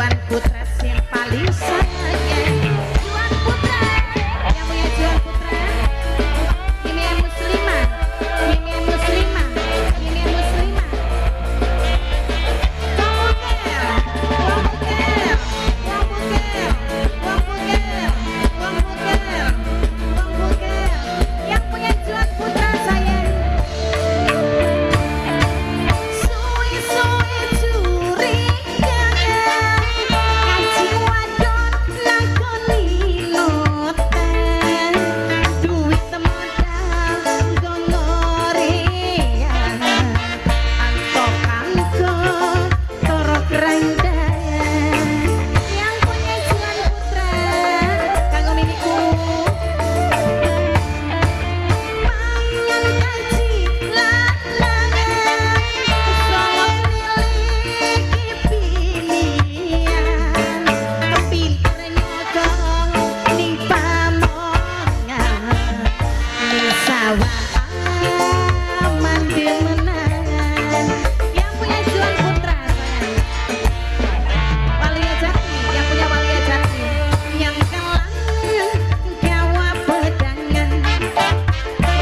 Juan Putra sing paling sayang. Juan Putra, yang punya Juan Putra, Mimi Muslimah, Mimi Muslimah, Mimi Muslimah. Wong Bugel, Wong Bugel, Wong Bugel, Wong Bugel, Wong Bugel, Wong Bugel. Yang punya Juan Putra sayang. Suwe-suwe curiga, kaji wadon lakoni noten, duit modal gonorea, antok kanggo torok randayan. Yang punya Juan Putra, kanggo mimiku. Pangan kaji lanangan, solot miliki pilihan, pinter nyogok ning pamongan, ning sawah aman demenan. Yang punya Juan Putra sayang. Waluya Jati, yang punya Waluya Jati, yang kelang gawa pedangan.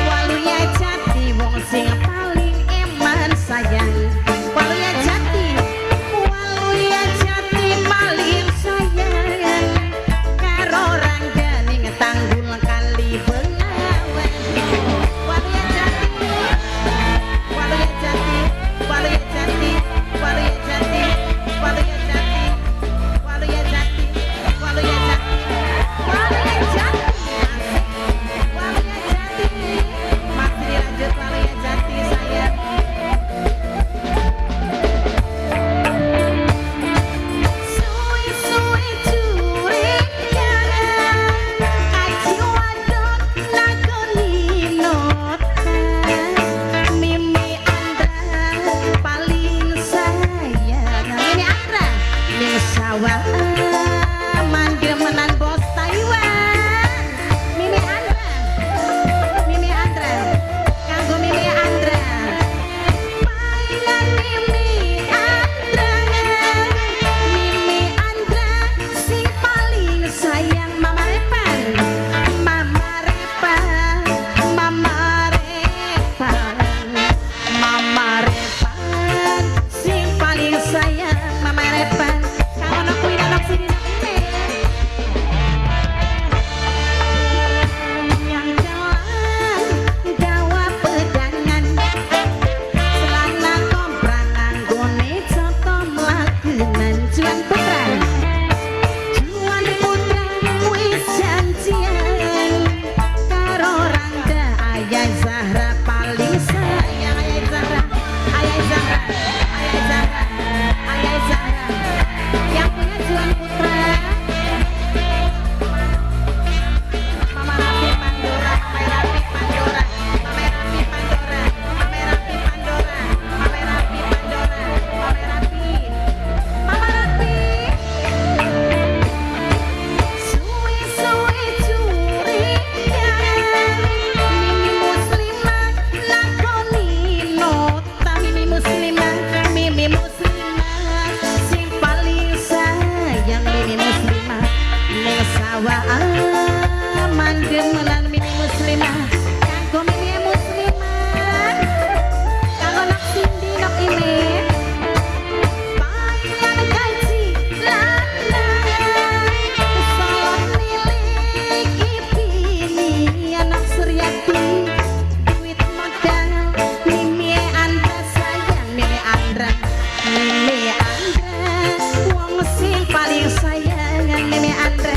Waluya Jati wong sing paling eman sayang. Waluya Jati, Waluya Jati paling sayang. Karo rangganing tanggul kali Bengawan. Waluya Jati, Waluya Jati, Waluya Jati, Waluya Jati, Waluya Jati, Waluya Jati, Waluya Jati, Waluya Jati, asik. Waluya Jati, masih dilanjut Waluya Jati sayang. Suwe-suwe curiga, kaji wadon lakoni notan, Mimi Andra paling sayang. Mimi Andra ning sawah aman demenan bos Taiwan. Mimi Andra, Mimi Andra, kanggo Mimi Andra. Pailan Mimi Andra, Mimi Andra sing paling sayang. Mama Repan, Mama Repan, Mama Repan, Mama Repan sing paling sayang. Mama Repan, kang ono kuwi nok sini nok ini. Yang kelang gawa pedangan, celana komprang nganggone coto mlakenan. Juan Putra, Juan Putra wis janjian karo Rangga. Ayah Zahra paling sayang. Ayah Zahra, Ayah Zahra, Ayah Zahra, Ayah Zahra. Yang punya Juan Putra, Mama Rapi Pandora, Mama Rapi Pandora, Mama Rapi Pandora, Mama Rapi Pandora, Mama Rapi Pandora, Mama Rapi, Mama Rapi. Suwe-suwe curiga, Mimi Muslimah lakoni nota. Mimi Muslimah, Mimi Muslimah sing paling sayang. Mimi Muslimah ning sawah aman demenan. Mimi Muslimah, kanggo Mimi Muslimah, kanggo nok Cindy nok Ime. Pailan kaji lanangan, solot miliki pilihan, anak Suryati duit modal. Mimi Andra sayang, Mimi Andra, Mimi Andra wong sing paling sayang. Mimi Andra.